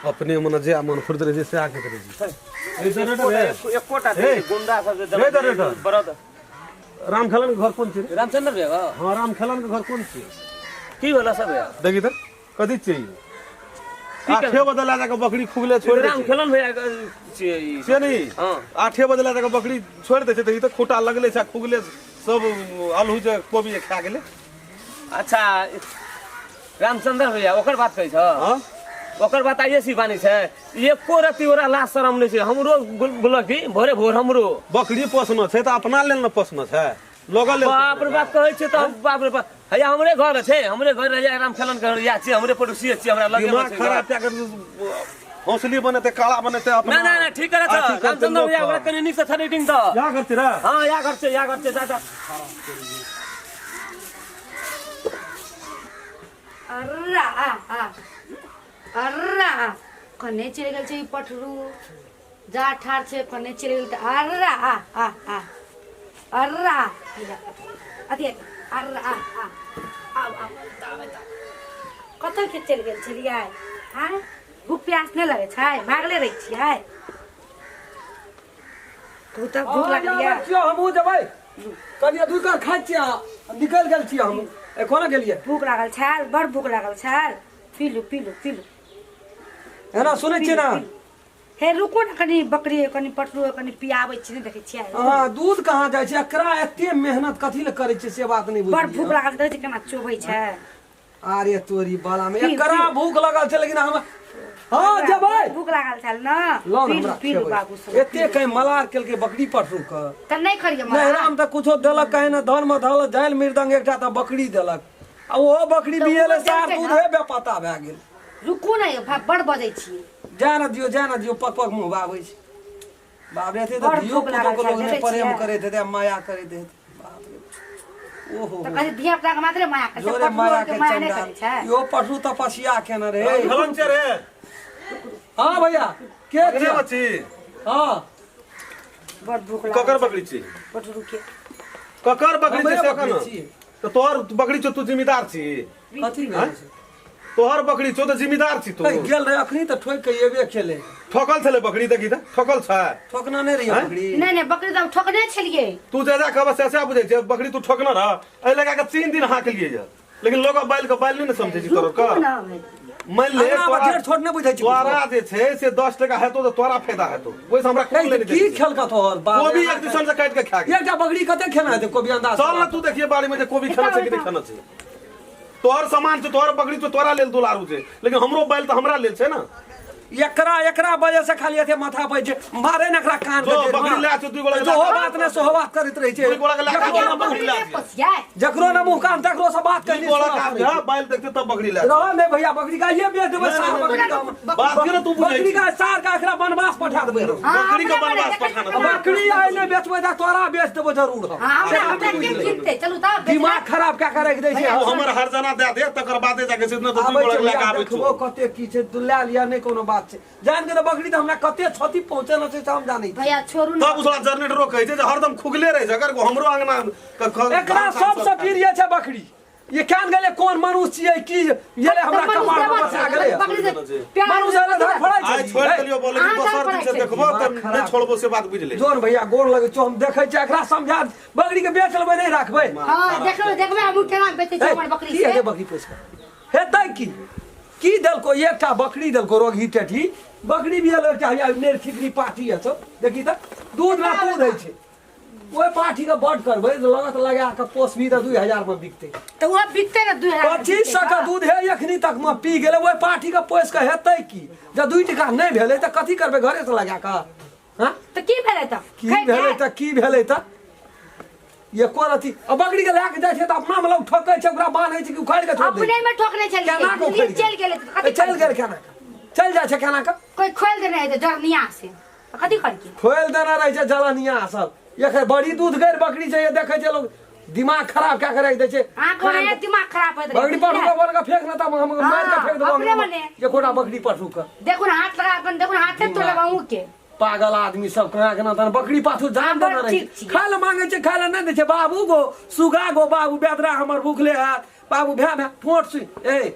अपने मने जे मन फुर्द रहै छै से आके करै छै। ए जनरेटर है। एकोटा हे। गुंडा सब जे हे जनरेटर। बरद। राम खेलन के घर कोन छै रे? रामचंद्र भैया। हाँ, राम खेलन के घर कोन छै? की होला सब भैया? देखी तऽ कथी छै? 8 बजे ला जाके बकरी खुगले छोड़ राम दै छै। खेलन भैया के छियै ई। से नहीं। हाँ। 8 बजे ला जाके बकरी छोड़ दै छै तऽ ई तऽ खूटा लगले छै आ खुगले सब आलू जे कोबी जे खा गेलै। अच्छा, रामचंद्र भैया ओकर बात कहै छ? हाँ। ओकर बात आइए सी बानी छै। एको रत्ती ओकरा लाज शरम नहि छै। हमरो बोलक की भोरे भोर हमरो बकरी पोसना छै तऽ अपना लेल ने पोसना छै, लोगल लेल। बाप रे बाप, कहै छै तऽ बाप रे बाप। हैया हमरे घर छै, हमरे घर हैया राम खेलन घर या छै, हमरे पड़ोसी छियै, हमरा लगे दिमाग खराब क्या कर, हौसली बनेते, काला बनेते अपना। ना ना ना, ठीक करे छ। अथी करते। रामचंद्र लोक भैया ओकरा के। कनि नीक से थरेटिंग तऽ या करते रे। हाँ, या घर छै, या घर छै, जा जा। अर्रा आ आ अर्रा आ, कने चलि गेल छै ई पठरू? जा ठाढ़ छै, कने चलि गेल तऽ अर्रा आ आ आ अर्रा आ, अथी अर्रा आ आ आब आब आब कतऽ के चलि गेल छलियै? आँय, भूख प्यास नहि लगै छै? भागले रहै छियै तू तऽ। भूख लागल यऽ? छियै, हमहूँ जेबै। कहलियै दू कर खाइ छियै आ निकलि गेल छियै हम। कोना गेलियै? भूख लागल छल, बड़ भूख लागल छल। पीलू पीलू पीलू। एना सुनै छियै ने? हे, रुकू ने कनि, बकरी कनि पटरू कनि पियाबै छी, नहि देखै छियै? अहाँ दूध कहाँ जाइ छै? एकरा एते मेहनत कथी लए करै छियै से बात नहि बड़ बुझलियै। भूख लागल, देखै छियै केना चोबै छै। अरे तोरी बाला में पी- एकरा पी। भूख लगल छै, लेकिन हम हाँ जेबै। भूख लागल छल ने। लौ ने पीलू हमरा पीलू खेबै। बाबू सब। एते कहीं मलार केलकै बकरी पटरू के। तऽ नहि खरियै नहीं मलार? राम तऽ कुछो देलक कहीं ने, धन में धल जायल मृदंग, एकटा तऽ बकरी देलक आ ओहो बकरी तऽ बियेले ओहो सार देलकै दूध ने। हे बेपता भए गेल। रुकू ने यौ, बड़ बजै छियै। जाय ने दियौ, जाय ने दियौ, पक पक मुँह बाबै छै। बाप रे, एते तऽ बड़ धियो भूख पुतो लागल के छै, लोग नहि देखै प्रेम छियै? करैत हेतै आ माया करैत हेतै। बाप रे, ओहो। तऽ कहै छै धिया पुता के मात्रे माया करै छै, जोरे पटुओ माया के के माया नहि चंडाल करै छै। इहो पशु तपस्या केने रहे। खलन छै रे। हाँ भैया, के अगने छियै? बच्ची। हाँ। बड़ भूख लागल ककर छै। बकरी छी? पटरू के। ककर बकरी छी हमरे से बकरी कना छी। तऽ तोहर बकरी छौ, तू जिम्मेदार छी? कथी भेल छै? तोहर बकरी छौ तऽ जिम्मेदार छी तू? ए, गेल रहे अखनी तऽ ठोकि के एबे खेले। ठोकल छलै बकरी? देखी तऽ ठोकल छै। ठोकना नहि रहिए आँय? बकरी। नहि नहि, बकरी तऽ हम ठोकने छलियै। तू जे जा कहबह से से बुझै छै। बकरी तू ठोकना रह, एहि लगा के 3 दिन हाँकलियै ये, लेकिन लोग बैल के बैल नहि ने समझै छी तोहर रुकू के। ने भाई। मान ले अंगना में तोरा जेठ छोट नहि बुझै छी। तोरा जे छै से 10 टका हेतौ तऽ तोरा फायदा हेतौ, ओहिसँ हमरा कोन ए, लेने की देने छै? खेलका तोहर बाप? कोबी एक दिसन से काटि के खा गेल। एकटा बकरी कते खेना हेतै कोबी अंदाज? चल ने तू, देखिए बाड़ी में जे कोबी खेना छै कि नहि खेना छै। तोहर सामान छै, तोहर बकरी छौ, तोरा लेल दुलारू छै, लेकिन हमरो बैल तऽ हमरा लेल छै ने। एकरा एकरा वजह से खाली एते माथा पर छै, मारे ने एकरा कान के जो जड़ि बकरी में। लए छौ, दुइ गोड़ा के जो लए हो बात ने सोहो बात करैत रहै छै। दुइ गोड़ा के लए जकरो के ने बकरी मुँह लए छै। पोसियै। जकरो ने मुँह कान तकरो से बात दुइ कहनी गोड़ा सुनऽ के पड़ै आबि छै। बैल देखते तब बकरी लए रह नहि भैया, बकरी का ये बेच देबै नहि, सार नहि, बकरी नहि, का हम। बात के ने तू बुझै बकरी छी। का सार का एकरा बनवास पठा देबै हम। हाँ, बकरी के अपने बनवास बने, पठाना। बकरी आइ नहि बेचबै तऽ तोरा बेच देबो जरूर हम। हाँ, से हमरा हम हमरा बुझि के लेबै। किनतै? चलू तऽ बेच। दिमाग खराब कए के राखि दै छै। ओ हमर हरजाना दए दे, तकर बादे जाके से नहि तऽ दुइ आबै गोड़ा छै के लए के भैया, आबै देखबो छौ। कते की छै, तू लए लिअ, नहि कोनो बात छै। जान के तऽ बकरी तऽ हमरा कते क्षति पहुँचेने छै से हम जानै छी। भैया छोड़ू ने। तब उसला जनरेटरो कहै छै जे हरदम खुगले रहै छै, अगर हमरो अंगना के एकरा धान तान सबसँ सब प्रिय छै बकरी। ये केहन गेलै, कोन मनुष्य छियै की ये हमरा तऽ कपार मनुष्य पर बसा गेलै। बकरी से प्यार मनुष्य एलै धर फड़ाइ आइ छै। छोड़ि देलियौ बोले, अहाँ दोसर धर दिन से फड़ाइ देखबो तऽ दिमाग नहि खराब। छोड़बो से बात बुझि ले। जोन भैया, गोर लगै छौ, हम देखै छियै एकरा समझा, बकरी के बेच लेबै, नहि राखबै। हाँ, देखबै देखबै हमहूँ केना बेचै छी हे, हमर बकरी की से। हेतै बकरी पोसि कऽ? हेतै की? की देलको? एकटा बकरी देलको रोगी टेठी बकरी भी एलो, एकटा हैया नेर खिकरी पाठी है सब। देखी तऽ दूध ना दूध होइ छै। ओहि पाठी के बड करबै तऽ लगत लगा कऽ पोसबी तऽ 2000 मे बिकतै। तऽ ओ बिकतै ने 2000? 2500 के दूध है एखनी तक मे पी गेलै। ओहि पाठी के पोसि कऽ हेतै की? जब 2 टका नहि भेलै तऽ कथी करबै घरे से लगा कऽ? हाँ? तऽ की भेलै तऽ? की भेलै तऽ? की भेलै तऽ? एको रति आ बकरी के लए के जाइ छै तऽ अपना मे लोग ठोकै छै, ओकरा बान्है छै कि उखाड़ि के छोड़ि दै अपने छै? मे ठोकने छलियै। केना कऽ उखाड़ि चलि गेलै तऽ कथी? चलि गेल केना कऽ? चलि जाइ छै केना कऽ? कोइ खोलि देने हेतै जरनिया से, तऽ कथी करके खोलि देने रहै छै जलनिया सब। एखन बड़ी दूध गैर बकरी छै, ये देखै छै लोग दिमाग खराब कए के राखि दै छै। अहाँके ओनाहिये दिमाग खराब होइत रहै। बकरी पठू के बोल के फेंक ने तब हम मारि के फेंक देबो। अपने मने। एकोटा बकरी पठू के देखू ने हाथ लगा अपन, देखू ने हाथे तोड़ब अहूँके। पागल आदमी सब कहाँ के ना तहन बकरी पाछू जान बड़ देने रहै ठीक छै। छियै। खाय लए मांगै छै, खाय लए नहि दै छै। बाबू गो सुगा गो बाबू, बेदरा हमर भूखले हैत बाबू, भए भए ठोंठ सुइ। ए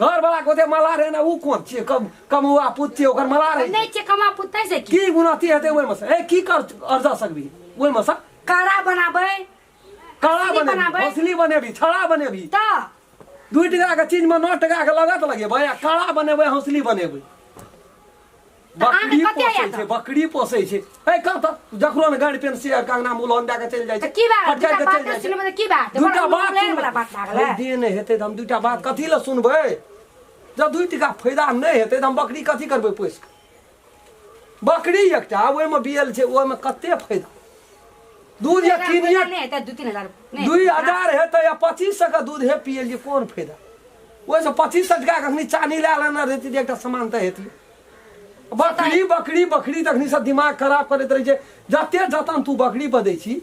घर वाला के ओते मलाह रहै ने उ कोन छियै कम कमौआ पुत छियै ओकर मलाह रहै नहि छै कमा पुतै से की की उन्नति हेतै ओहिमे से ए की कर अर्जा सकबी ओहिमे से कड़ा बनाबै कड़ा हौसली बनेबी बनाबै। हौसली बनेबी छड़ा बनेबी तऽ 2 टका के चीज में 9 टका के लागत लगेबै आ कड़ा बनेबै हौसली बनेबै तऽ अहाँके बकरी कते पोसै आयत? छै बकरी पोसै छै ए कह तऽ जकरो ने गाड़ी पेन से कंगना मुलहन दए के चलि जाइ तऽ छै की बात फटकारि दूटा के चलि बात जाइ छै सुनबै तऽ की बात दूटा बात सुनबै वाला बात लागल है। फायदे नहि हेतै तऽ हम दूटा बात कथी लए सुनबै जब 2 टका फायदा नहि हेतै तऽ हम बकरी कथी करबै पोसि कऽ बकरी एकटा ओहिमे बियल छै ओहिमे कते फायदा दूध या किनिया नहि हेतै 2-3 हजार नहि 2000 हेतै या 2500 के दूध हे पियलियै कोन फायदा ओहिसँ 2500 टका के अखनी चानी लए लेने रहिती तऽ एकटा सामान तऽ हेतै बकरी बकरी बकरी तखनी सब दिमाग खराब करैत रहै छै जते जतन तू बकरी बदै छी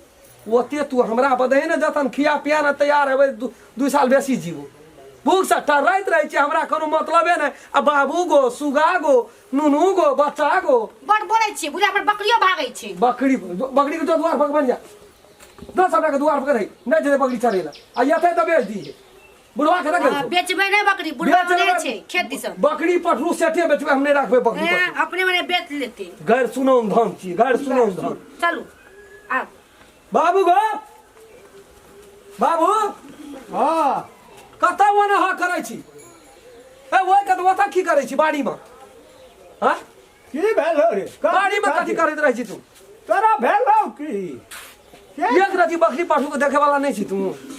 ओते तू हमरा बदही ने जतन खिया पिया ने तैयार हेबै 2 साल बेसी जीबो भूखसँ टर्राइत रहै छै हमरा कोनो मतलबे नहि आ बाबू गो सुगा गो नुनू गो बच्चा गो बड़ बोलै छियै बुझा पर बकरियो भागै छै बकरी बकरी के जो दुआर पर बन जा 10 हमरा के दुआर पर रही नहि जेतै बकरी चरै लए आ एतै तऽ बेच दिहे बुढ़वा के रखै हाँ, बेचबै नहि बकरी बुढ़वा बेच नहि लेबै। छै खेत दिसन बकरी पठरू सेठे बेचबै हम नहि राखबै बकरी हैं, पठरू अपने मने बेच लेते गैर सुनौन धन छी गैर सुनौन धन चलू आउ बाबू गो बाबू हाँ कतऽ ओने हँ करै छी ए ओहि के तऽ ओतऽ की करै छी बाड़ीमे हँ की भेल हो रे बाड़ीमे कथी करैत रहै छी तू तोरा भेल हौ की के? एक रति बकरी पठू के देखे वाला नहीं छी तू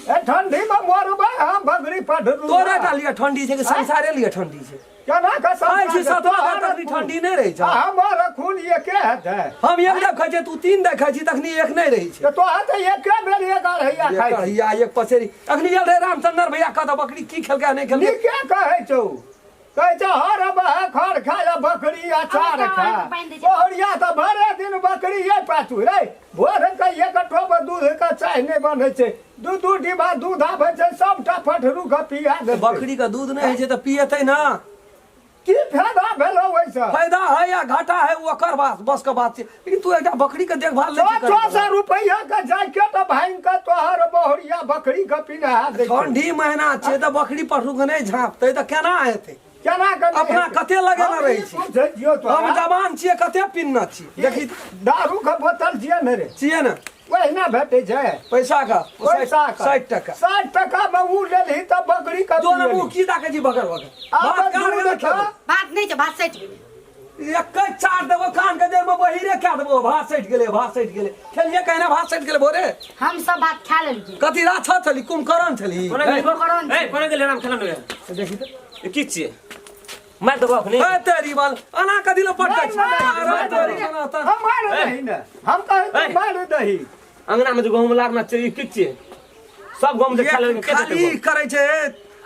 ए ठंडी में मरबै हम बकरी पठरू तोरे टा लिए ठंडी छै कि संसारे लिए ठंडी छै केना के खाइ छी संसार सतुआ तोहर तखनी ठंडी नहि रहै छै आ हमर खून एके हेतै हम एक दे खाइ छियै तू तीन दे खाइ छी तखनी एक नहि रहै छै तऽ तोहर तऽ एके बेर एक अढ़ैया एक खाइ छी अढ़ैया एक पसेरी अखनी गेल रहे रामचंद्र भैया कहता बकरी की खेलकै नहि खेलकै नीके कहै छौ कहै छै हर बह खर खा या बकरी अचार अब खा तऽ बान्हि दै छै। बहुरिया तऽ भरे दिन बकरी ये पाछू रे भोर के एक ठोप दूध के चाय नहि बनै छै दू दू डिब्बा दूध आबै छै सबटा पठरू के पिया दै छै। बकरी के दूध नहि होइ छै तऽ पियेतै ना की फायदा भेलो ओहिसँ फायदा है या घाटा है ओकर बात बस के बात छै लेकिन तू एकटा बकरी के देखभाल नहि छओ करऽ सौ रुपैआ के जैकेट भांगि के तोहर बहुरिया बकरी के पिन्हा दै छै। ठंडी महीना छै तऽ बकरी पशु के नहि झाँपतै तऽ केना हेतै केना के नहि अपना हेतै? कते लगेने हम रहै ई छी? पूछै छियौ तोरा। हम जवान छियै कते पिन्ना छी देखी दारू के बोतल छियै ने रे छियै ने ओहिना भेटै छै पैसा का पैसा का 60 टका 60 टका में ऊ लेलही तऽ बकरी के जो ने पियेलही। मुँह की ताकै छी बगर बगर आब भात कान दूध के खा। खेबै भात नहि छै भात सटि गेलै एकै चाट देबो कान के देर में बहिरे कए देबो भात सटि गेलै भात सटि गेलै खेलिए कहना भात सटि गेलै भोरे हम सब भात खा लेलियै कथी राछा छली कुमकरण छली कोना गेलै कुम्भकर्ण ए कोना गेलै राम खेलन रे देखी तऽ की छियै मारि देबो अखनी ए तेरी बाल अना कथी लए पटकै छी अरे तेरी बना तऽ हम मारि दही ने हम कहै ए। छी मारि दही अंगना में जे गहूम लारना छै ई की छियै सब गहूम जे खा लेलकै के देतै खाली गहूम? करै छै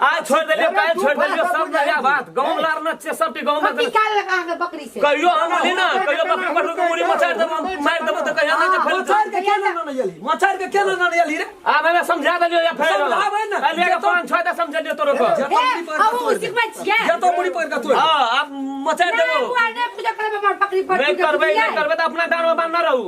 आइ छोड़ि देलियै अरे काल्हि तू छोड़ि देलियै बात सब बुझाइ नया छी। बात गहूम लारना छै सबटी गहूम कथी खा लेलक अहाँके बकरी से कहियो हम नहीं ना कहियो बकरी पटरू के मुड़ी मचारि देबो मारि देबो तऽ कहियो नहि जे फैल मचार के केना ना एली मचार के केना ना एली रे आब हमे समझा देलियो या फेर समझाबै ने। काल्हि के पाँच छह टा समझेलियो तोरो के जतऽ हे, मुड़ी पकड़ के हमहूँ तोड़ि दे। सिखबै छियै जतऽ मुड़ी पकड़ के तोड़ि दे। हां आब मचारि नहि देबो बुआ नहि पूजा करबै हमर बकरी पटरू नहि के करबै बुझलियै? नहि करबै तऽ अपना दान में बान्ह रहू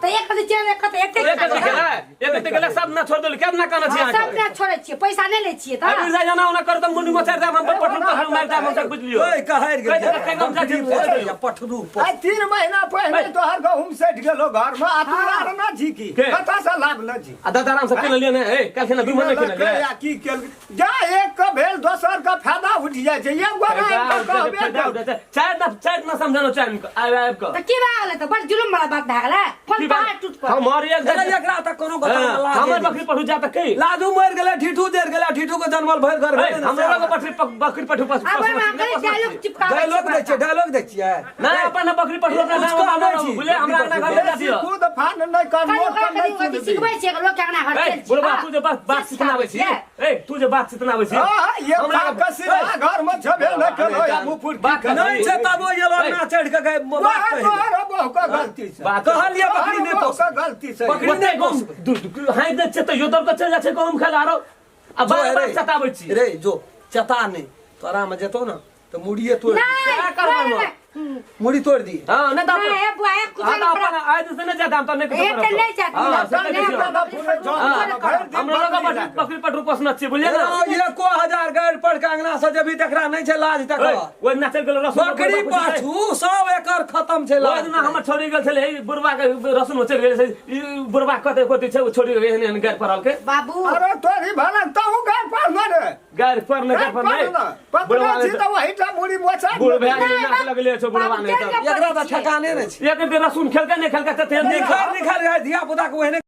तऽ एक कथी चेन एक कथी एते एक कथी गेलै एक कथी गेलै सब ना छोड़ देलु केतना काना छी सब अहाँके ना छोड़ै छियै पैसा नहि लै छियै तऽ अभी जा जाना ओना कर तऽ मुंडी मचारि देब हम पटरू पटरू मारि देब हम सब बुझ लियो ओए कहर गेल कहि देलक, कहि बकरी देलक, पोसै या पठरू पोसै। आइ 3 महीना पहिने तोहर गहूम सटि गेलो घर में आ तू लार ना छी की के? कतऽ से लाभ न छी आ दादा आराम से केने लियो ने ए काल्हि ना 2 महीना केने केलकै लियो आ की केलकै जा एक के भेल दोसर के फायदा उठि जाइ छै एक गोरा आबि कऽ कहबे कर। चारि ना चारि ना समझानो चारि आबि आबि कऽ तऽ की भए गेलै तऽ बड़ जुलुम वाला बात भए गेलै कोन की बात? पहाड़ टूट पड़ल हमर एक अरे एकरा तऽ कोनो गता लाज हमर नहि। बकरी पठू जा तऽ की लाजू मरि गेलै ढीठू जरि गेलै ढीठू के जनमल भरि घर भेलै ने हमरा लग बकरी बकरी पठू पशु आब ओहिमे अहाँ कनि डायलॉग चिपकाबै डायलॉग दै छियै डायलॉग दै छियै नहीं अपन बकरी पठू अपना कुछ गाँव कहबै में छी। बुझले हमरा अंगना घर में जा बेसी दियो कूद फान नहि कर कनि मोट ओकरा नहि कनि अथी चुनबी। सिखबै छियै लोक के अंगना घर ए चलि बुढ़बा तू जे बात बात सितनाबै छी ए तू जे बात सितनाबै छी हाँ, हाँ, ये हमरा बाप के सिरा घर में छबे नहि केलहो या मुँह फुटकी बात के। नहि छै तब ओ एलो ना चढ़ि के गए बात वएह कहि तोहर बहु के गलती छै। बात कहलियै बकरी नहि तोहर बहु पोस के गलती छै। बकरी नहि पोस हाइ दै छै तैयो दौड़ के चलि जाइ छै गहूम खाय लए आरो आ बार बार चताबै छी रे जो चता नहि तोरा में जेतौ ने तऽ मुड़िए तोड़ि नहि क्या करबै नहि, हम? नहि, मुड़ी तोड़ दी। हां, नहीं तो नहीं, ए बुआ, एक कुछ हाँ, नहीं तो अपन आज से नहीं जाता, हम तो नहीं कुछ एक करब। नहीं जाता, हाँ, से नहीं नहीं जाता। देखियौ। हमरा लग बकरी बकरी पटरू पोसना छियै, बुझलियै ना? एको हजार गाड़ि पढ़ के अंगना से जेबही तकरा नहीं छै लाज तक। ओए, ओहि दिना चलि गेल रसुन बकरी पाछू सब एकर खत्म छै ओहि लाज। दिना हमर छोड़ी गेल छलै, ई बुढ़बा के रसुन में चलि गेल छै, ई बुढ़बा कते कते छै, ओ छोड़ी गेल एहन एहन गारि पड़ल के। बाबू अरे तोरी भला तहु गाय पर न रे। गारि पर नहि, गारि पर नहि। पकड़े बुढ़बा छी तऽ वही टा मुड़ी मोचा। बुढ़ भए गेलै, नाक लगले छै बुढ़बा, नहि तऽ एकरा तऽ ठेकाने नहि छै। एक दिन रसुन खेलकै नहि खेलकै तऽ निखर निखर धिया पुता के ओहने।